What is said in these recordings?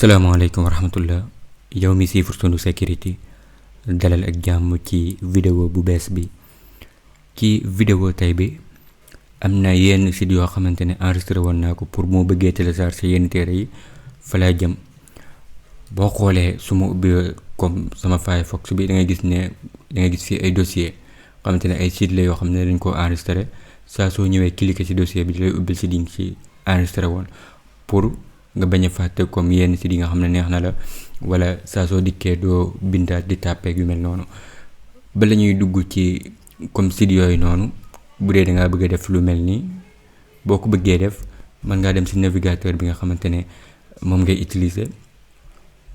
salaamaaleykum wa rahmatullah yow mi siifur Sunu Sécurité dalal ak jàmm ci vidéo bu bees bi. ci vidéo tey bi am na yenn site yoo xamante ne enregistré woon naa ko pour moo bëggee télécharger yenn téere yi fa laa jëm. boo xoolee su ma ubbi comme sama Firefox bi da ngay gis fii ay dossier xamante ne ay site la yoo xam ne dañ koo enregistré saa soo ñëwee cliquer ci dossier bi di lay ubbil site yi nga ci enregistré woon pour nga bañ a fàtte comme yenn site yi nga xam ne neex na la wala saa soo dikkee doo bindaat di tàppeeg yu mel noonu. ba la ñuy dugg ci comme site yooyu noonu bu dee da ngaa bëgg a def lu mel nii boo ko bëggee def mën ngaa dem ci navigateur bi nga xamante ne moom ngay utiliser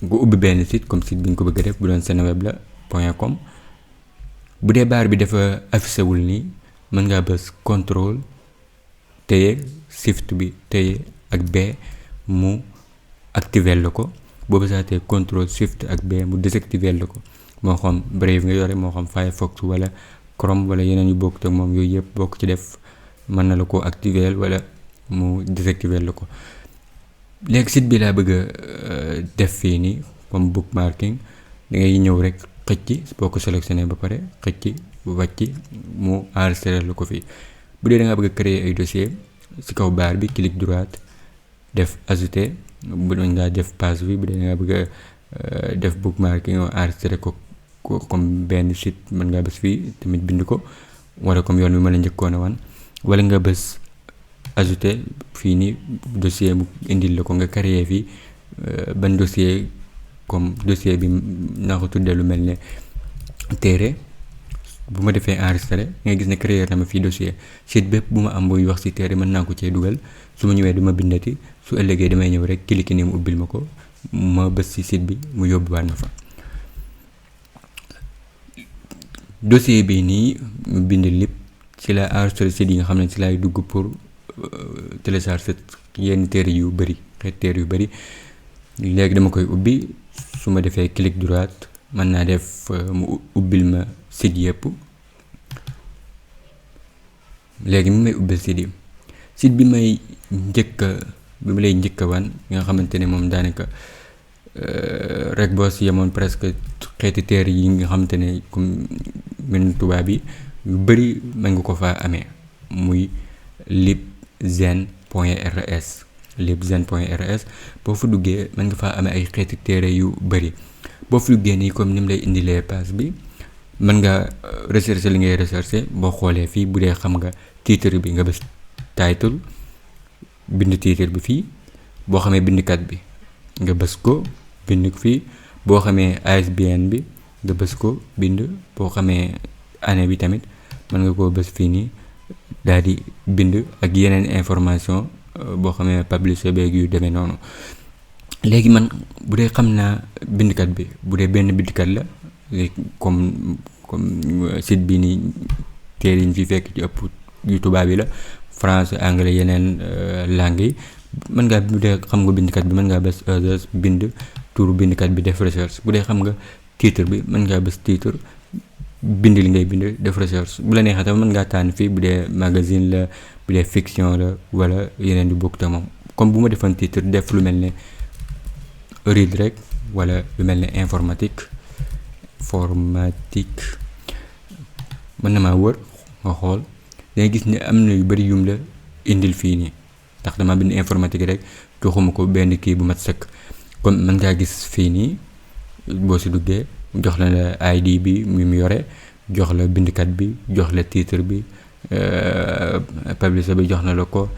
nga ubbi benn site comme site bi nga ko bëgg a def bu doon seneweb la .com. bu dee baar bi dafa affiché wul nii mën ngaa bës contrôle téye shift bi téye ak B mu activer la ko boo bësaatee contrôle shift ak B mu désactiver la ko moo xam Brave nga yore moo xam Firefox wala Chrome wala yeneen yu bokk te moom yooyu yëpp bokk ci def mën na la ko activer wala mu désactiver la ko. léegi site bi laa bëgg a def fii nii comme bookmarking da ngay ñëw rek xëcc boo ko sélectionné ba pare xëcc wàcc mu enregistrer la ko fii. bu dee da nga bëgg a créer ay dossier ci kaw baar bi clic droite def ajouter bu doon ngaa def page bi bu dee da nga bëgg a def bookmarking enregistrer ko comme benn site mën ngaa bës fii tamit bind ko wala comme yoon bi mën a njëkkoon a wan wala nga bës ajouter fii nii dossier mu indil la ko nga créer fii ban dossier comme dossier bi naa ko tuddee lu mel ne téere. bu ma defee enregistré nga gis ne créer na ma fii dossier site bépp bu ma am buy wax ci téere mën naa ko cee dugal su ma ñëwee duma bindati su ëllëgee damay ñëw rek cliquer ni mu ubbil ma ko ma bës ci site bi mu yóbbuwaat ma fa. dossier bi nii mu bind lépp ci la enregistré site yi nga xam ne ci laay dugg pour télécharger yenn téere yu bari xeet téere yu bari. léegi dama koy ubbi su ma defee clic droite mën naa def mu ubbil ma site yëpp. léegi mi may ubbil site bi may lay njëkk a wan nga xamante ne moom daanaka rek boo si yemoon presque xeeti téere yi nga xamante ne comme mbirum tubaab yi yu bari mën nga ko faa amee muy libzen.rs libzen.rs boo fa duggee mën nga faa amee ay xeeti téere yu bari. boo fa duggee nii comme ni mu lay indilee page bi mën nga rechercher li ngay rechercher boo xoolee fii bu dee xam nga titre bi nga bës title bind titre bi fii boo xamee bindkat bi nga bës ko bind fii boo xamee ISBN bi nga bës ko bind boo xamee année bi tamit mën nga koo bës fii nii daal di bind ak yeneen information boo xamee publisher beeg yu demee noonu. léegi man bu dee xam naa bindkat bi bu dee benn bindkat la comme site bi nii téere yi ñu fi fekk ci ëpp yu tubaab yi la français anglais yeneen langue yi mën ngaa bu dee xam nga bindkat bi mën ngaa bës bind turu bindkat bi def recherche. bu dee xam nga titre bi mën ngaa bës titre bind li ngay bind def recherche. bu la neexee tamit mën ngaa tànn fii bu dee magazine la bu dee fiction la wala yeneen yu bokk te moom comme bu ma defoon titre def lu mel ne read rek wala lu mel ne informatique mën na maa wër nga xool dangay gis ne am na yu bari yum la indil fii nii ndax dama bind informatique rek joxuma ko benn kii bu mat sëkk. comme mën ngaa gis fii nii boo si duggee jox la ID bi mu yore jox la bindkat bi jox la titre bi publisher bi jox na la ko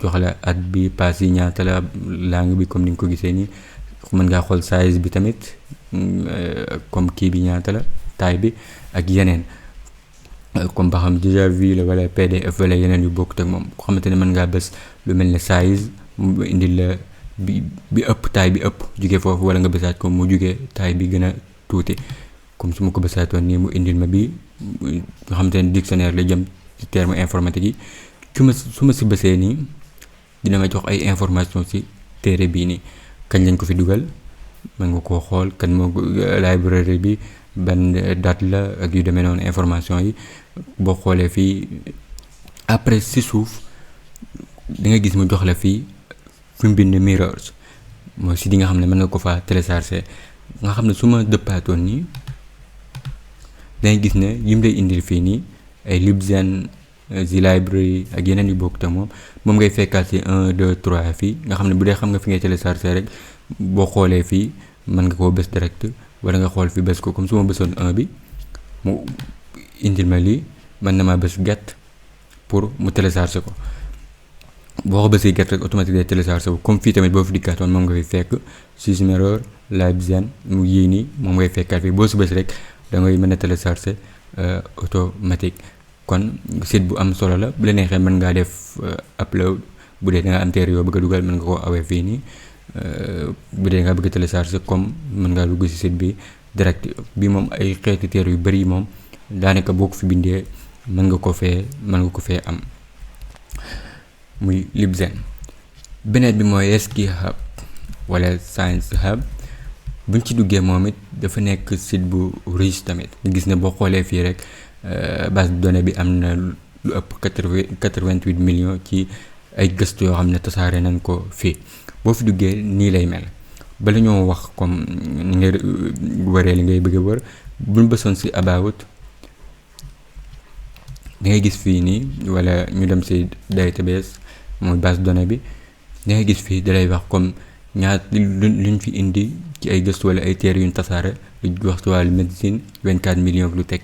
jox la at bi pass yi ñaata la langue bi comme ni nga ko gisee nii. mën ngaa xool size bi tamit comme kii bi ñaata la taille bi ak yeneen comme ba xam déjà vu la wala PDF wala yeneen yu bokkut ak moom ko xamante ne mën ngaa bës lu mel ne size mu indil la bi ëpp taille bi ëpp jugee foofu wala nga bësaat ko mu jugee taille bi gën a tuuti comme su ma ko bësaatoon nii mu indil ma bi nga xamante ne dictionnaire la jëm ci terme informatique yi. su ma si bësee nii dina ma jox ay information ci téere bii nii. kañ lañ ko fi dugal mën nga koo xool kan moo librairie bi ban date la ak yu demee noonu information yi boo xoolee fii après si suuf di nga gis mu jox la fii fi mu bind mirrors mooy site yi nga xam ne mën nga ko fa télécharger nga xam ne su ma dëppaatoon nii dangay gis ne yim lay indil fii nii ay Libzen The Library ak yeneen yu bokk te moom ngay fekkaat ci 1 2 3 fii nga xam ne bu dee xam nga fi ngay télécharger rek boo xoolee fii mën nga koo bës direct wala nga xool fi bës ko comme su ma bësoon 1 bi mu indil ma lii mën na maa bës get pour mu télécharger ko boo ko bësee get rek automatique day télécharger ko comme fii tamit boo fi dikkaatoon moom nga fi fekk Sysmerer Libzen mu yii nii moom ngay fekkaat fii boo si bës rek da ngay mën a télécharger automatique kon site bu am solo la bu la neexee mën ngaa def upload bu dee da nga am téere yoo bëgg a dugal mën nga koo awee fii nii bu dee nga bëgg a télécharger comme mën ngaa dugg si site bi direct bi moom ay xeeti téere yu bari moom daanaka boo ko fi bindee mën nga ko fee am muy Libzen. beneen bi mooy Ski Hub wala Science Hub buñ ci duggee moom it dafa nekk site bu riche tamit gis ne boo xoolee fii rek base de données bi am na lu ëpp 88 millions ci ay gëstu yoo xam ne tasaare nañ ko fii boo fi duggee nii lay mel bala ñoo wax comme ni ngay waree li ngay bëgg a wër buñ bësoon si about da ngay gis fii nii wala ñu dem si database mooy base de données bi da ngay gis fii dalay wax comme ñaar luñ fi indi ci ay gëstu wala ay téere yuñ tasaare lu wax ci wàllu médecine 24 millions lu teg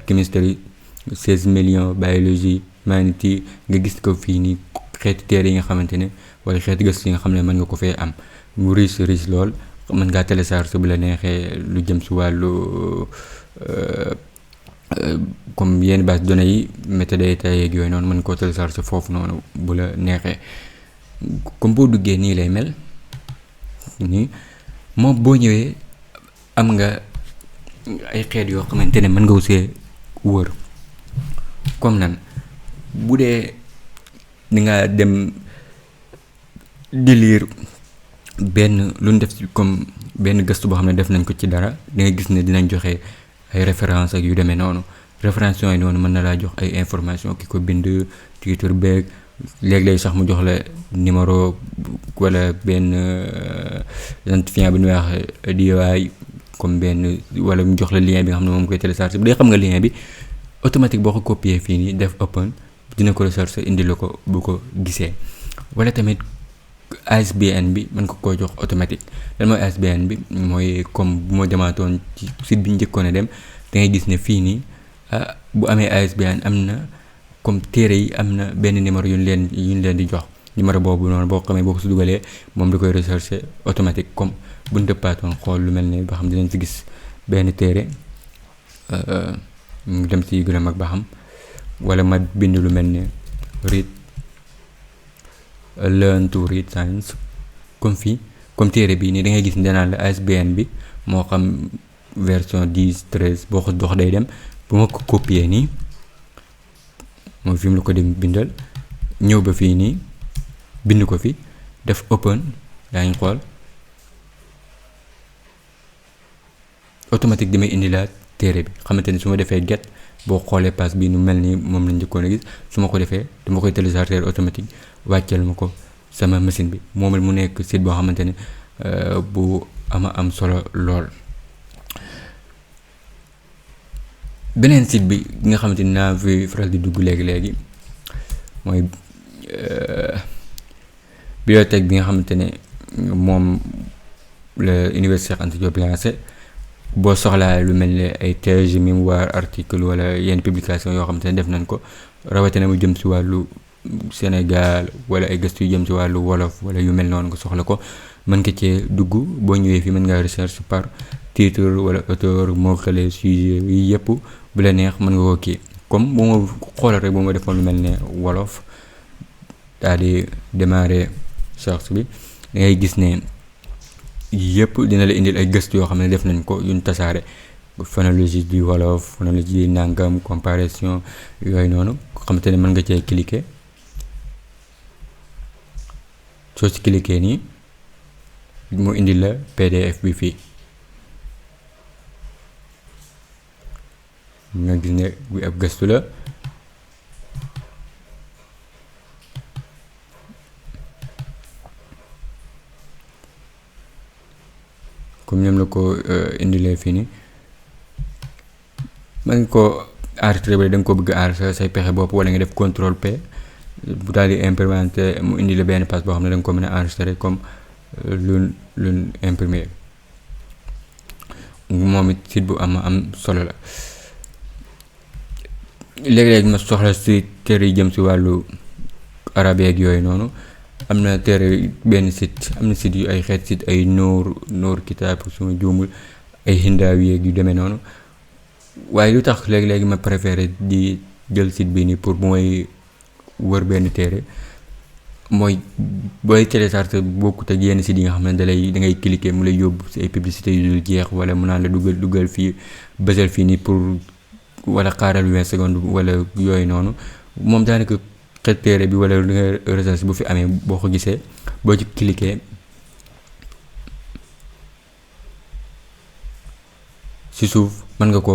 chimistry 16 millions biologie humanity nga gis ko fii nii xeeti téere yi nga xamante ne wala xeeti gëstu yi nga xam ne mën nga ko fee am mu riche lool mën ngaa télécharger bu la neexee lu jëm si wàllu comme yenn base de données yi métadata yeeg yooyu noonu mën koo télécharger foofu noonu bu la neexee comme boo duggee nii lay mel nii moom boo ñëwee am nga ay xeet yoo xamante ne mën nga wusee wër comme nan bu dee di nga dem di lire benn lu ñu def ci comme benn gëstu boo xam ne def nañ ko ci dara da nga gis ne dinañ joxe ay référence ak yu demee noonu référence yooyu noonu mën na laa jox ay information ki ko bind titre beeg léeg-léeg sax mu jox la numéro wala benn identifiant bu ñuy wax DOI comme benn wala mu jox la lien bi nga xam ne moom koy télécharger bu dee xam nga lien bi automatique boo ko copier fii nii def open dina ko recherche indi la ko bu ko gisee wala tamit ISBN bi mën ko koo jox automatique lan mooy ISBN bi mooy comme bu ma demaatoon ci site bi njëkkoon a dem da ngay gis ne fii nii bu amee ISBN am na comme téere yi am na benn numéro yu ñu leen di jox numéro boobu noonu boo xamee boo ko si dugalee moom da koy recherche automatique comme bu ñu dëppaatoon xool lu mel ne ba xam dinañ ci gis benn téere ñu dem ci gën a mag ba xam wala ma bind lu mel ne learn to read science comme fii comme téere bii nii da ngay gis ne danaan la ISBN bi moo xam version 10 13 boo ko dox day dem bu ma ko copier nii moom fi mu la ko dem bindal ñëw ba fii nii bind ko fi def open yaa ngi xool automatique damay indi la téere bi xamante ni su ma defee get boo xoolee pass bi nu mel ni moom lañ njëkkoon a gis su ma ko defee dama koy télécharger automatique wàcceel ma ko sama machine bi moom mu nekk site boo xamante ne bu am solo lool. beneen site bi nga xamante ni naa fi faral di dugg léegi mooy bibliothèque bi nga xamante ne moom la Université Cheikh Anta Diop lancé boo soxlaa lu mel ne ay thèse mémoire article wala yenn publication yoo xamante ne def nañ ko rawatina mu jëm si wàllu Sénégal wala ay gëstu yu jëm si wàllu wolof wala yu mel noonu nga soxla ko mën nga cee dugg boo ñëwee fii mën ngaa recherche par titre wala auteur mot-clé sujet yi yëpp bu la neex mën nga ko kii comme bu ma xoolal rek bu ma defoon lu mel ne wolof daal di démarrer recherche bi da ngay gis ne yëpp dina la indil ay gëstu yoo xam ne def nañ ko yuñ tasaare phonologie du wolof phonologie du nangam comparaison yooyu noonu xamante ne mën nga cee cliquer soo ci cliquer nii mu indil la PDF bi fii nga gis ne bu ab gëstu la comme ñoom la ko indilee fii nii mën nga ko enregistré ba da nga ko bëgg a enregistré say pexe bopp wala nga def contrôle P bu daal di imprimé mu indi la benn page boo xam ne da nga ko mën a enregistré comme lu imprimé moom it site bu am solo la. léeg-léeg ma soxla si téere yi jëm si wàllu arabe ak yooyu noonu am na téere benn site am na site yu ay xeet site ay Noor Kitaab suma juumul ay Hindaawi yu demee noonu waaye lu tax léegi ma préféré di jël site bi nii pour mooy wër benn téere mooy booy télécharger bokkut ak yenn site yi nga xam ne da ngay cliquer mu lay yóbbu si ay publicité yu dul jeex wala mu naan la dugal fii bësal fii nii pour wala xaaral 20 secondes wala yooyu noonu moom daanaka xeet téere bi wala li nga recherche bu fi amee boo ko gisee boo ci cliquer si suuf mën nga ko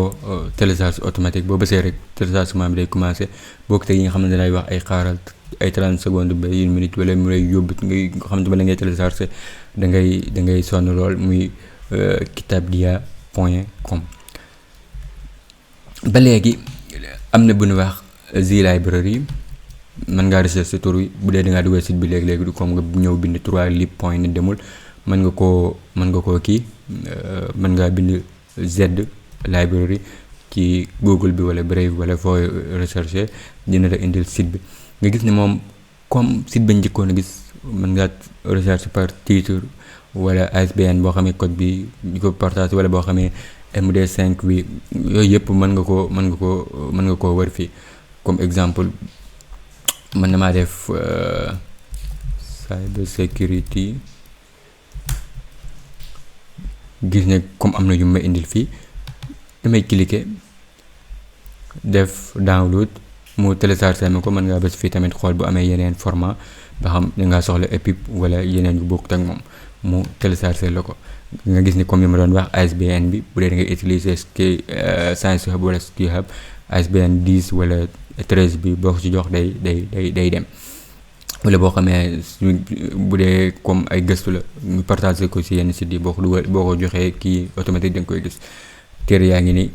télécharge automatique boo bësee rek téléchargement bi day commencé bokk te yi nga xam ne dalay wax ay xaaral ay 30 secondes ba 1 minute wala mu lay yóbbu nga xam ne ba la ngay télécharge da ngay sonn lool muy kitabdia.com. ba léegi am na bu ñu wax zLibrary mën ngaa recherche tur wi bu dee da ngaa dugal site bi léegi du comme nga ñëw bind 3lib.net demul mën nga koo kii mën ngaa bind Z library ci Google bi wala Brave wala foo recherche dina la indil site bi nga gis ne moom comme site ba njëkkoon a gis mën ngaa recherche par titre wala ISBN boo xamee code bi ñu ko partage wala boo xamee MD5 bi yooyu yëpp mën nga koo wër fii comme exemple mën na maa def cyber security gis ne comme am na yu ma indil fii damay cliquer def download mu télécharger ma ko mën ngaa bës fii tamit xool bu amee yeneen format ba xam da ngaa soxla EPUB wala yeneen yu bokkut ak moom mu télécharger la ko nga gis ni comme yi ma doon wax ISBN bi bu dee da ngay utiliser Science Hub wala Ski Hub ISBN 10 wala 13 bi boo ko ci jox day dem wala boo xamee bu dee comme ay gëstu la ñu partager ko ci yenn site yi boo ko joxee kii automatique da nga koy gis téere yaa ngi ni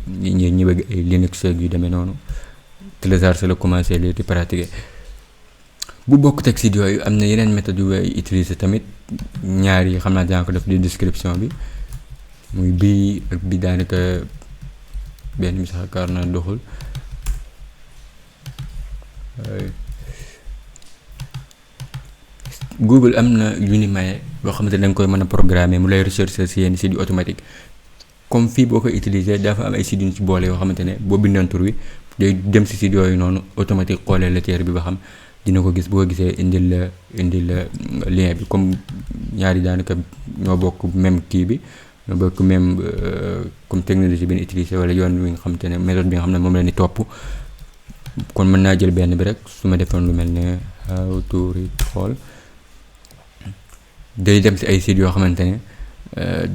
ñi bëgg ay Linux yu demee noonu télécharger la commencé di pratiquer. bu bokk teg site yooyu am na yeneen méthode yu utiliser tamit ñaar yi xam naa dinaa ko def di description bi muy bii ak bi daanaka benn bi sax kaar na doxul Google am na yu ni maye loo xamante ne da nga koy mën a programmer mu lay rechercher si yenn site yu automatique comme fii boo koy utiliser dafa am ay site yu ci boole yoo xamante ne boo bindoon tur wi day dem si site yooyu noonu automatique xoolee la téere bi ba xam dina ko gis boo gisee indil la lien bi comme ñaari daanaka ñoo bokk même kii bi ñoo bokk même comme technologie bi ñu utiliser wala yoon wi nga xamante ne méthode bi nga xam ne moom la ni topp kon mën naa jël benn bi rek su ma defoon lu mel ne how to read xool day dem si ay sites yoo xamante ne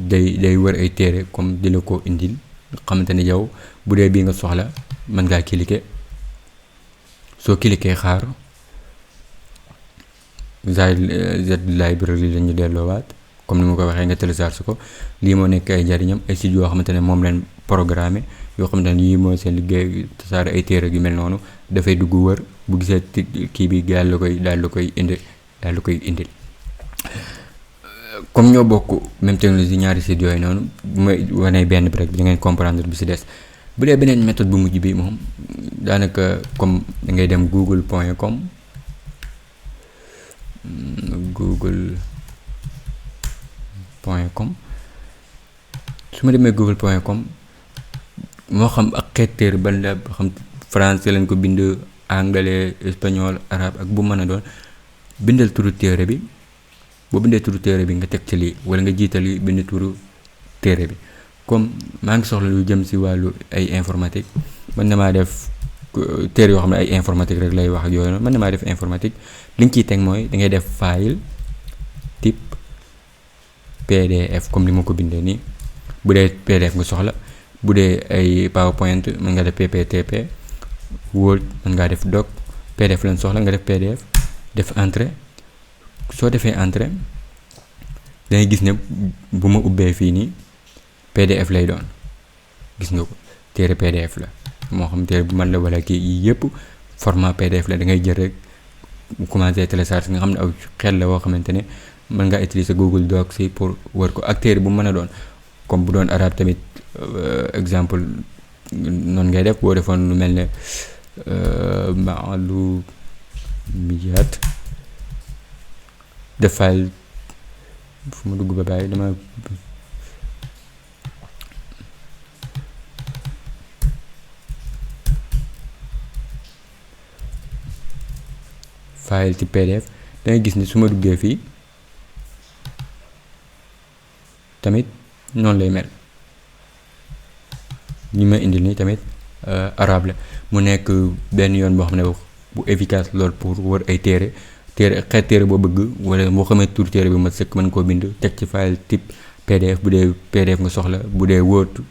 day wër ay téere comme di la ko indil xamante ne yow bu dee bii nga soxla mën ngaa cliquer soo cliquer xaar Z library la ñu delloowaat comme ni ma ko waxee nga télécharge ko lii moo nekk ay njariñam ay sites yoo xamante ne moom leen programmé yoo xamante ne yii mooy seen liggéey tasaare ay téere yu mel noonu dafay dugg wër bu gisee kii bi daal la koy indil comme ñoo bokk même technologie ñaari sites yooyu noonu bu may wanee benn bi rek di ngeen comprendre bi si des bu dee beneen méthode bu mujj bi moom daanaka comme da ngay dem google.com su ma demee google.com moo xam ak xeet téere ban la xam français lañ ko bind anglais espagnol arabe ak bu mën a doon bindal turu téere bi boo bindee turu téere bi nga teg ci lii wala nga jiital yi bind turu téere bi comme maa ngi soxla lu jëm si wàllu ay informatique mën na maa def téere yoo xam ne ay informatique rek lay wax ak yooyu noonu mën na maa def informatique li nga ciy teg mooy da ngay def file type PDF comme ni ma ko bindee nii bu dee PDF nga soxla bu dee ay PowerPoint mën nga def PPTP Word mën ngaa def doc PDF lañ soxla nga def PDF def entrée soo defee entrée dangay gis ne bu ma ubbee fii nii PDF lay doon. gis nga ko téere PDF la moo xam téere bu man la wala kii yi yëpp format PDF la da ngay jël rek commencer télécharge nga xam ne aw xel la woo xamante ne mën nga utiliser Google Docs si pour wër ko ak téere bu mën a doon comme bu doon arabe tamit exemple noonu ngay def boo defoon lu mel ne ma'lumiyat def file fu ma dugg ba bàyyi dama file ci PDF da ngay gis ni su ma duggee fii tamit noonu lay mel ñi ma indil nii tamit arabe la mu nekk benn yoon boo xam ne bu efficace lool pour wër ay téere xeet téere boo bëgg wala boo xamee tur téere bi ma sëkk mën koo bind teg ci file type PDF bu dee PDF nga soxla bu dee Word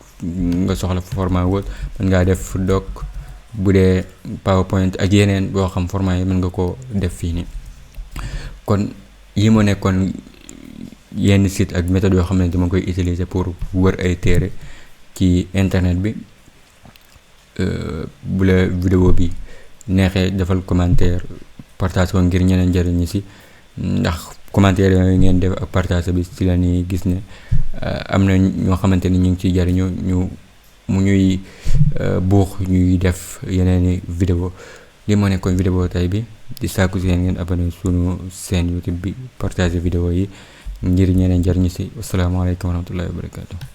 nga soxla format Word mën ngaa def doc bu dee PowerPoint ak yeneen boo xam format yi mën nga koo def fii nii kon yi ma nekkoon yenn site ak méthode yoo xam ne dama koy utiliser pour wër ay téere ci internet bi bu la vidéo bi neexee defal commentaire partage ko ngir ñeneen njëriñ ñi si ndax commentaire yooyu ngeen def ak partage bi si la ñuy gis ne am na ñoo xamante ni ñu ngi ciy jariñu mu ñuy buux ñuy def yeneeni vidéo li moo nekkoon vidéo tey bi di sàkku si ngeen abonné sunu chaîne YouTube bi partage vidéo yi ngir ñeneen njëriñu si asalaamaaleykum wa rahmatullahi wa barakatuh